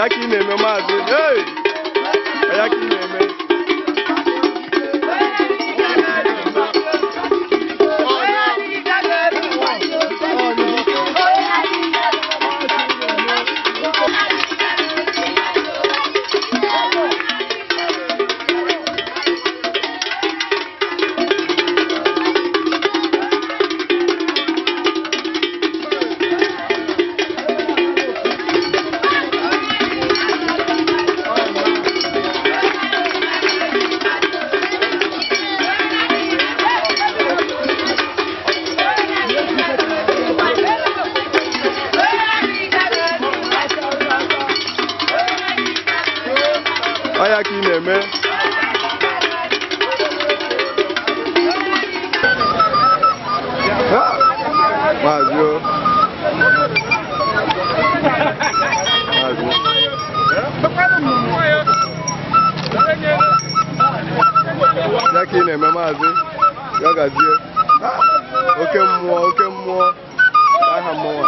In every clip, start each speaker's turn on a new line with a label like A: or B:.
A: Ya ka ị na-eme maazị. Hey! Ya ka ị na-eme. Ọya ka ị na-eme. Maazị o. Maazị. Ya ka ị na-eme maazị. Ya gazie. Oke mmụọ, oke mmụọ. Aha mmụọ.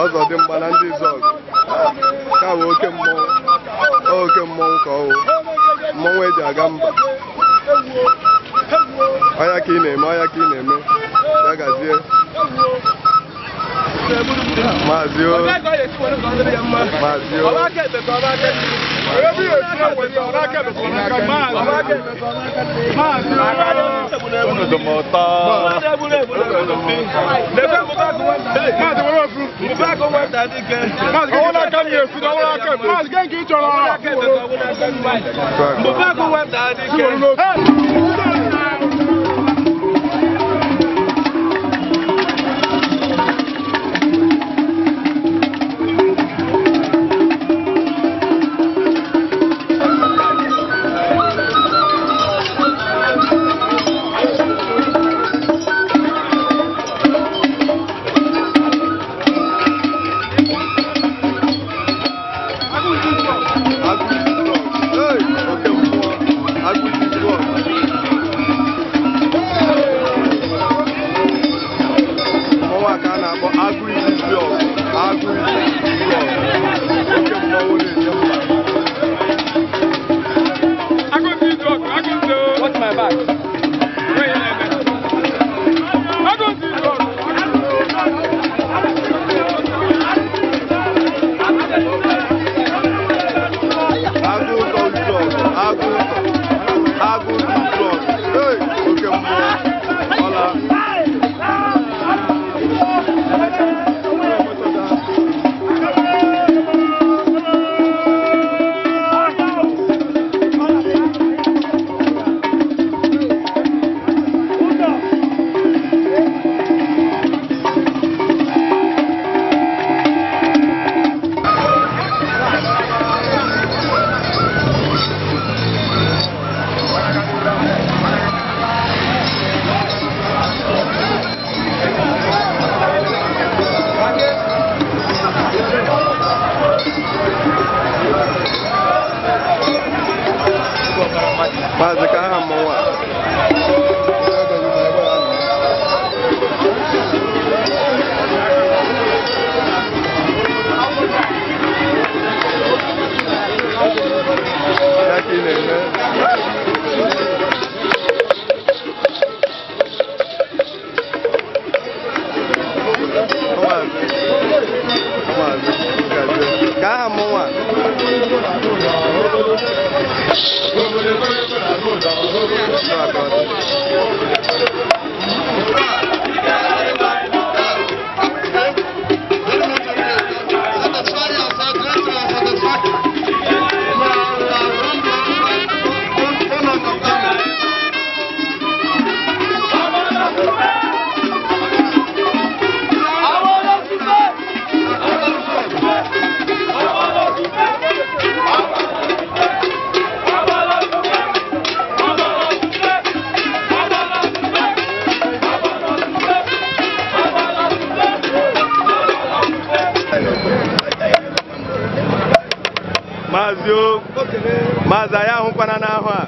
A: Ọzọ dị mgba na ndị Izọgụ. Ka bụ oke mmọnwụ. Oke mmọnwụ ka ọ wụ. Mmọnwụ eji aga mba. Ọya ka ị na-eme, ọya ka ị na-eme. Ya gazie. Maazị o. Maazị o. Maazị ka aha mmọnwụ a. Ya ka ị na-eme. Ka aha mmọnwụ a. Maazị anyị ahụkwana n'ahụ a.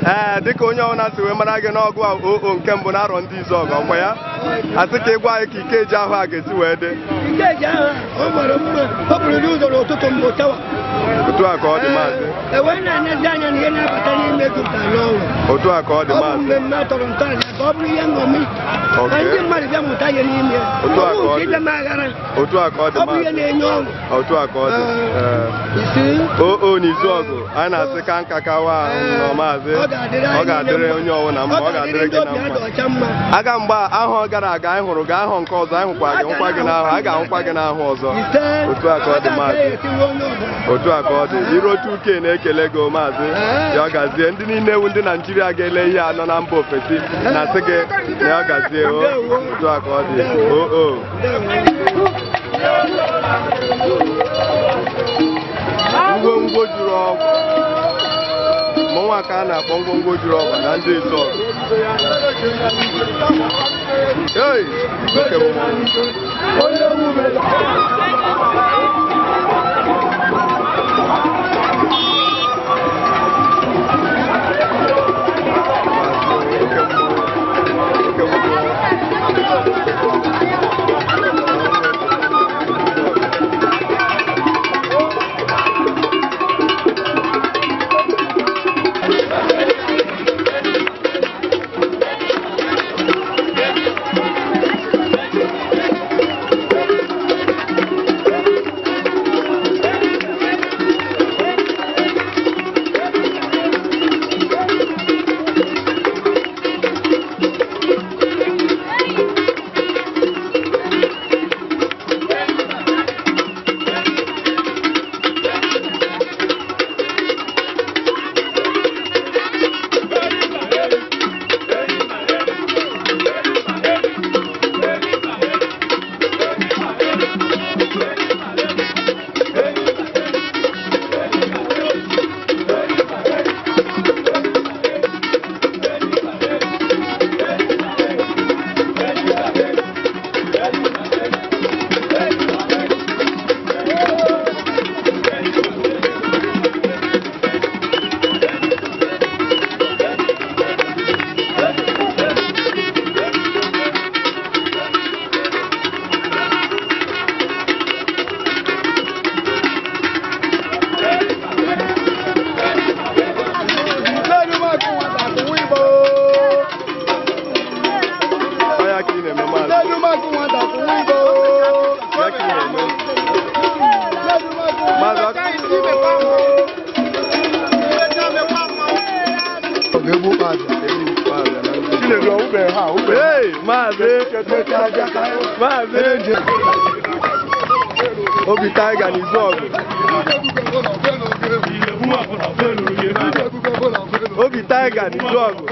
A: Ee, dịka onye ọbụla si wee mara gị n'ọgụ oo nke mbụ na arọ ndị Izọgụ ọkwa ya, asị ka ịgwa anyị ka Ikeji ahụ a ga-esi wee dị.
B: Steji ahụ ọ mara mma, ọ bụrụ n'ụzọ n'ụtụtụ mbụ tawa.
A: Otu a ka ọ dị maazị.
B: Ewee na-enezi anya na ihe na-abata n'ime jupụtara n'ọnwụ.
A: Otu a ka ọ dị
B: Ọ bụ
A: maazị.
B: mmemme a tọrọ ntọala ka ọ bụrụ ihe nṅomi ka ndị mmadụ bịa mụta ihe n'ime ya.
A: Otu a
B: Ọ
A: ka
B: bụ
A: ọ
B: nke
A: dị.
B: ịbịa m aghara.
A: Otu a ka ọ dị
B: Ọ bụ ihe
A: maazị.
B: na-enye ọṅụ.
A: Otu a ka ọ dị. Ee.
B: Isi.
A: O n'izu ọgụ anyị na-asị ka nka kawa ahụ nọ maazị.
B: Ọ ga-adịrị
A: Ọ
B: anyị
A: ga-adịrị
B: niile mma.
A: onye ọwụna mma, ọ ga-adịrị
B: ndị
A: gị na
B: obi ha
A: mma.
B: dị ọcha mma.
A: Aga mgbe ahụ gara aga anyị hụrụ gị, ahụ nke ọzọ anyị hụkwa gị, hụkwa gị n'ahụ, a ga-ahụkwa gị n'ahụ ọzọ.
B: Ise.
A: Otu a ka ọ dị maazị.
B: Agaghị onye ọbụla.
A: Otu a ka ọ dị. Iro 2K na-ekele gị o maazị. Ya gazie. Ndị niile ewu ndị Naijiria ga-ele ihe a nọ na mba ofesi na-asị gị na ya gazie o. Otu a ka ọ dị. O o. Ngwongwo juru ọgwụ. Mụnwa ka a na-akpọ ngwongwo juru ọgwụ na ndị Izọgụ. Hey! Oke mmọnwụ. Oke mmọnwụ. Oke mmọnwụ. Ọ ya ka ị na-eme maazị. Ya ka ị na-eme. Maazị Hey, maazị. Maazị. Obi Tiger n'Izọgụ. Obi Tiger n'Izọgụ.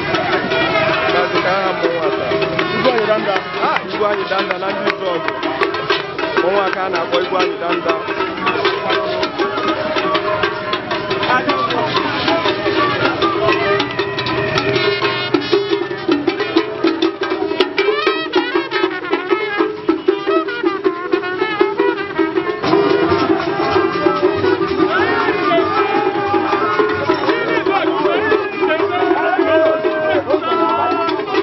A: Maazị ka aha mmọnwụ ata. Ah, Igwe anyị danda na ndị Izọgụ. Mmọnwụ a ka a na-akpọ Igwe anyị danda.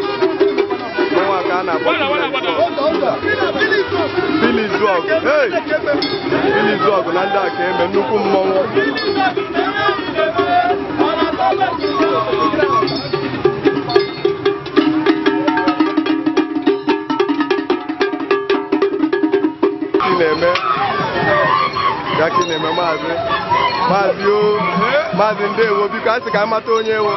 A: Mmọnwụ a ka a na-akpọ Billy Izọgụ. Hey! Billy Izọgụ na ndị a ka eme nnukwu mmọnwụ. Ị na-eme ya ka ị na-eme maazị. Maazị o, maazị ndewo, biko a sị ka amata onye ewo.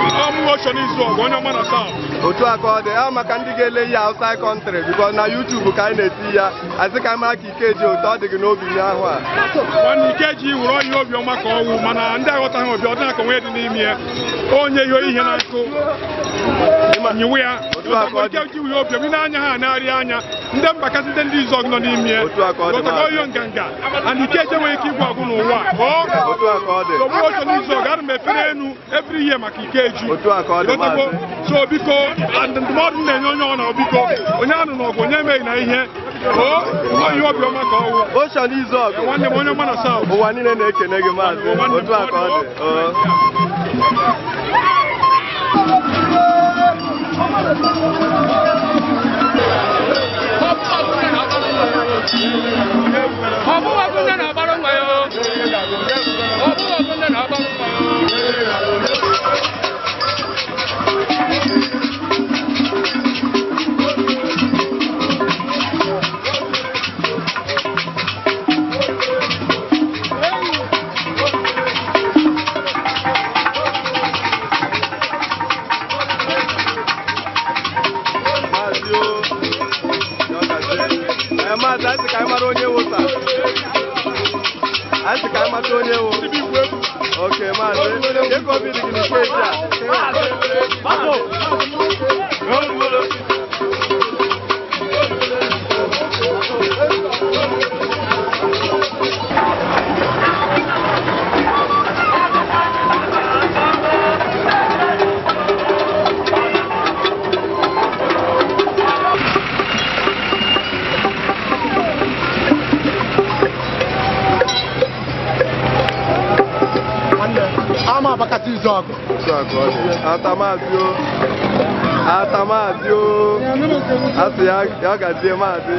C: Ọmụochọ n'Izuọgụ, onye ọma na South.
A: Otu a ka ọ dị ya maka ndị ga-ele ihe outside country because na YouTube ka anyị na-eti ya asị ka mara ka Ikeji ụtọ ọ dị gị n'obi nye ahụ a.
C: Nwanne Ikeji wụrụ ọhịa obiọma ka ọwụ, mana ndị aghọtaghị obi ọdịna ka onwe dị n'ime ya. Onye ihe ihe na-akụ nyiwe ya. Ikeji wụrụ obiọma n'anya ha na-arị anya ndị mbakasị ndị Izuọgụ nọ n'ime ya. Ghọtago ihe nganga and Ikeji enweghị ike ịgwụ agwụ n'ụwa. Ọmụochọ n'Izuọgụ ana m efere enu every year maka Ikeji. Ghọtago so biko ndụmọdụ m na-enye onye ọ na biko onye anụ n'ọgụ onye emeghị na ihe onye obiọma ka ọwụ.
A: Ocean Izuọgụ
C: nwanne m onye ọma na South.
A: Ụwa niile na-ekene gị maazị. Otu a ka ọ dị. Okay, maazị. Ego obi dị gị n'Ikeji a.
D: Ama abakasị Izuọgụ.
A: Atamazi o. Atamazi o. Asị ya gazie maazị.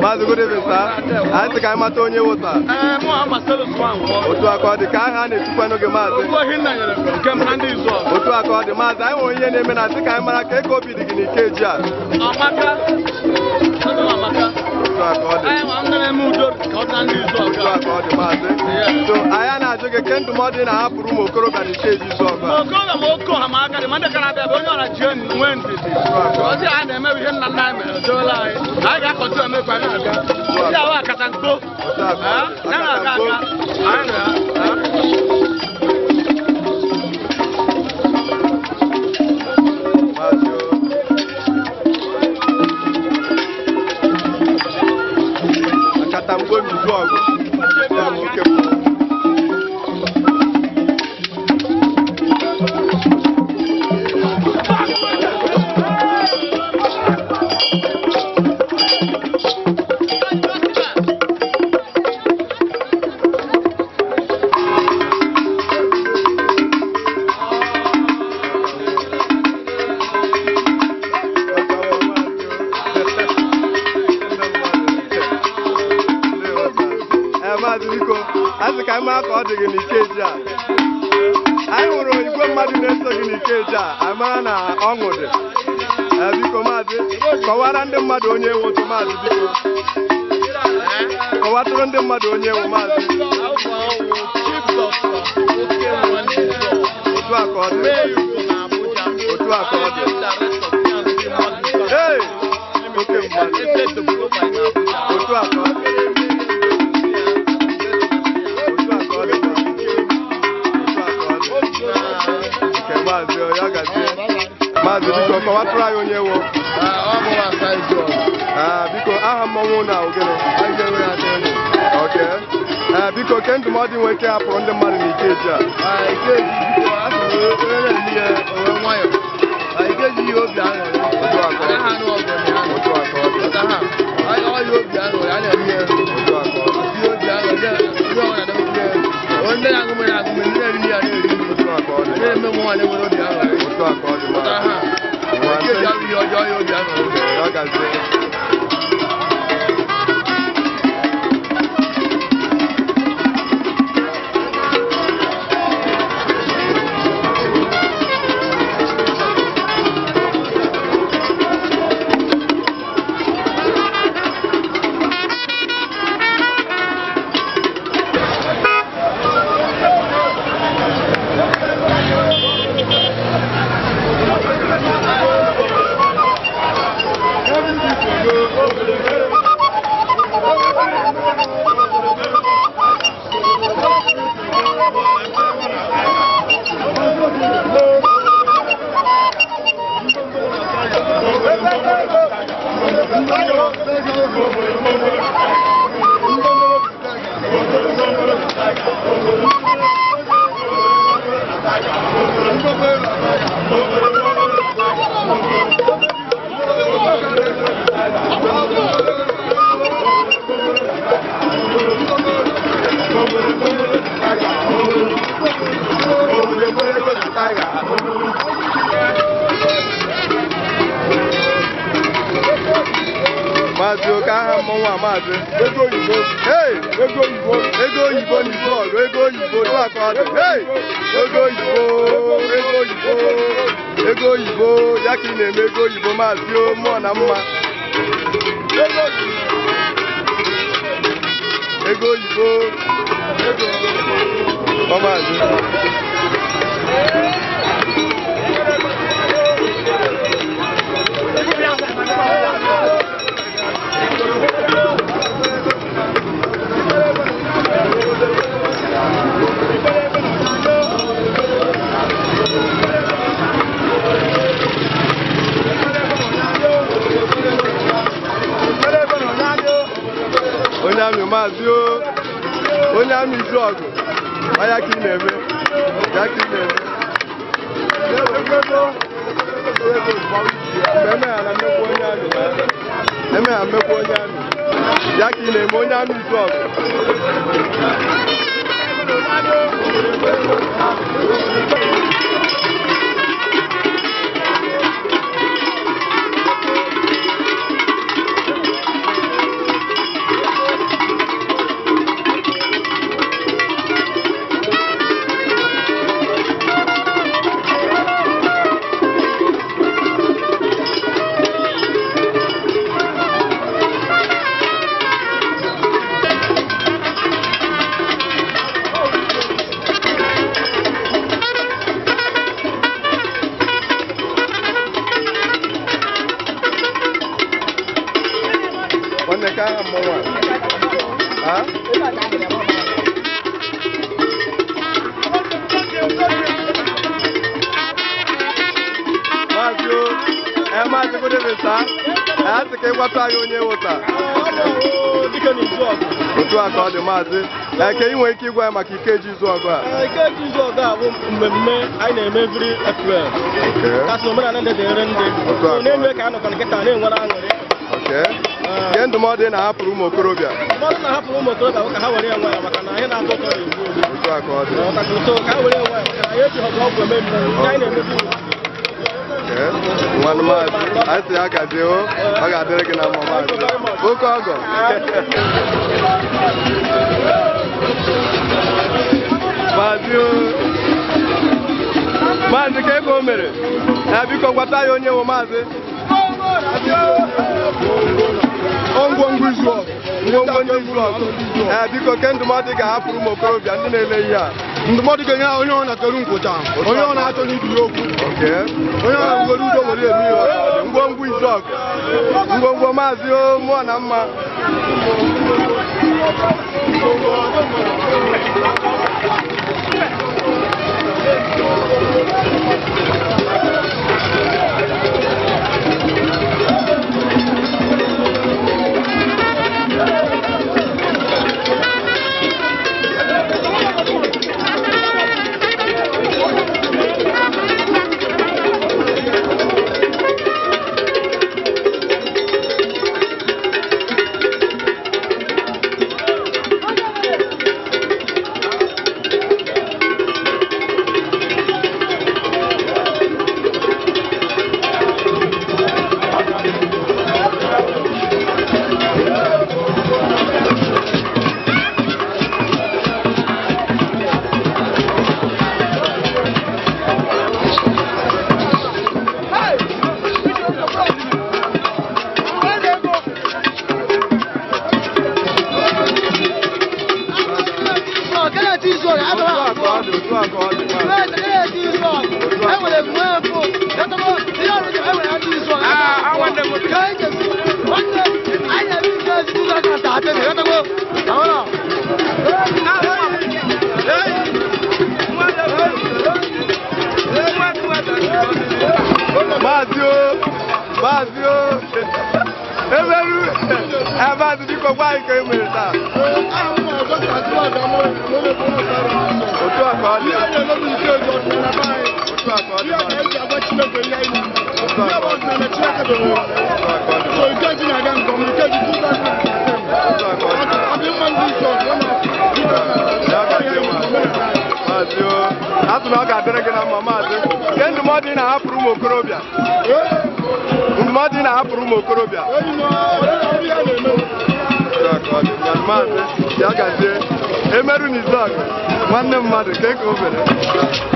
A: Maazị, good evening, sir. Anyị sị ka anyị mata onye wụ taa. Otu aka ọ dị ka aha a na-etukwanụ gị maazị. Otu aka ọ dị maazị, anyị nwere ihe na-eme na sị ka anyị mara ka ego obi dị gị n'Ikeji a. Otu aka ọ dị. Otu aka ọ dị maazị. So anyị na-ajụ gị ke ndụmọdụ ị na-ahapụrụ ụmụ okorobịa n'Ikeji Izuọgụ a.
E: Okorobịa ma oke ọha ma agadi ma ndị ka na-abịa bụ onye ọra ji nwee ndidi. Ozi a na-eme bụ ihe nna nna anyị mere dola anyị. Anyị ga-akọta emekwa na-aga. Ndị awa akata mkpo. Ya na-aga aga. Anyị na
A: Akatamkpo n'Izuọgụ. Ya bụ oke mmụọ. Maazị biko, a sị ka anyị mara ka ọ dị gị n'Ikeji a. Anyị hụrụ igwe mmadụ na-eso gị n'Ikeji a, anyị mara na ọṅụ dị. Biko maazị, kọwara ndị mmadụ onye ewu otu maazị biko. Kọwatụrụ ndị mmadụ onye ewu maazị. Otu a ka ọ dị. Otu a ka ọ dị. Hey! Oke mmadụ. Otu a ka ọ dị. Otu a ka ọ dị. Otu a ka ọ dị. Nke maazị ya gazie. Maazị biko kọwatụrụ anyị onye ewu. Biko aha mmọnwụ na ogene. Okay. Biko ke ndụmọdụ nwere ike hapụrụ ndị mmadụ n'Ikeji a.
D: Ikeji biko a sị onye na-eme ihe onwe nwayọ. Ikeji ihe obi aṅụrị.
A: Otu a ka ọ dị.
D: Anaghị anụ ọgụ na
A: Otu a ka ọ dị.
D: ha. Ọya obi aṅụrị a na-eme ihe.
A: Otu a ka ọ dị.
D: Ihe obi aṅụrị ndị ọbụla na-eme ihe. Onye na-aṅụ mmiri aṅụ mmiri, ndị na-eri ya na-eri.
A: Otu a ka ọ dị.
D: Ndị na-eme nwa na-enwere obi aṅụrị.
A: Otu a ka ọ dị.
D: Pụtara ha. Ikeji abụghị ihe ọjọọ, ya obi aṅụrị.
A: Ya gazie. Maazị oke aha mmọnwụ a maazị. Ego oyibo. Hey! Ego oyibo. Ego oyibo n'izu ọgụ. Ego oyibo. Otu a ka ọ dị. Hey! Ego oyibo. Ego oyibo. Ego oyibo. Ya ka ị na-eme ego oyibo maazị o mmụọ na mma. Ego oyibo. Ọ maazị. Onye amị maazị o, onye amị izu ọgụ, ọya ka ị na-eme, ya ka ị na-eme. Mgbe emegha mmekwu onye amị, emegha mmekwu onye amị, ya ka ị na-eme onye amị izu ọgụ. Nwanne ka aha mmọnwụ a? Ha? Maazị o, maazị good evening sir. A sị ka ị gwatụ anyị onye wụ taa. Otu a ka ọ dị maazị. Eke ị nwere ike ịgwa ya maka Ikeji izu ọgụ a?
F: Ikeji izu ọgụ a bụ mmemme anyị na-eme every April. Kasị omenala ndị dịrị ndị. Na-eme ka a nọkwa nkịta na-enwere aṅụrị.
A: Nke ndụmọdụ ị na-ahapụrụ ụmụ okorobịa?
F: Ndụmọdụ na-ahapụrụ ụmụ okorobịa bụ ka ha were enwe ya maka na ihe na-atọ ụtọ na-egbu egbu.
A: Otu a ka ọ dị.
F: So ka ha were enwe ya maka na anyị ejighị ọgwụ ọgwụ eme mmemme. Nke anyị na-emezi.
A: Nwanne maazị, anyị sị ya gazie o, ọ ga-adịrị gị na mma maazị. Oke ọgọ. mere? Biko gwata ya onye nwe maazị.
D: Ngwongwo izu ọgụ.
A: Ngwongwo ndị izu ọgụ. Biko ke ndụmọdụ ị ga-ahapụrụ ụmụ okorobịa ndị na-ele ihe a?
D: Ndụmọdụ ga-enye onye ọ na-akeru nkwụcha, onye ọ na-achọ n'ibi ya okwu, onye ọ na-were udo were eme ihe.
A: Ngwongwo izu ọgụ. Ngwongwo maazị o mụọ na mma. Nwanne mmadụ ka o mere.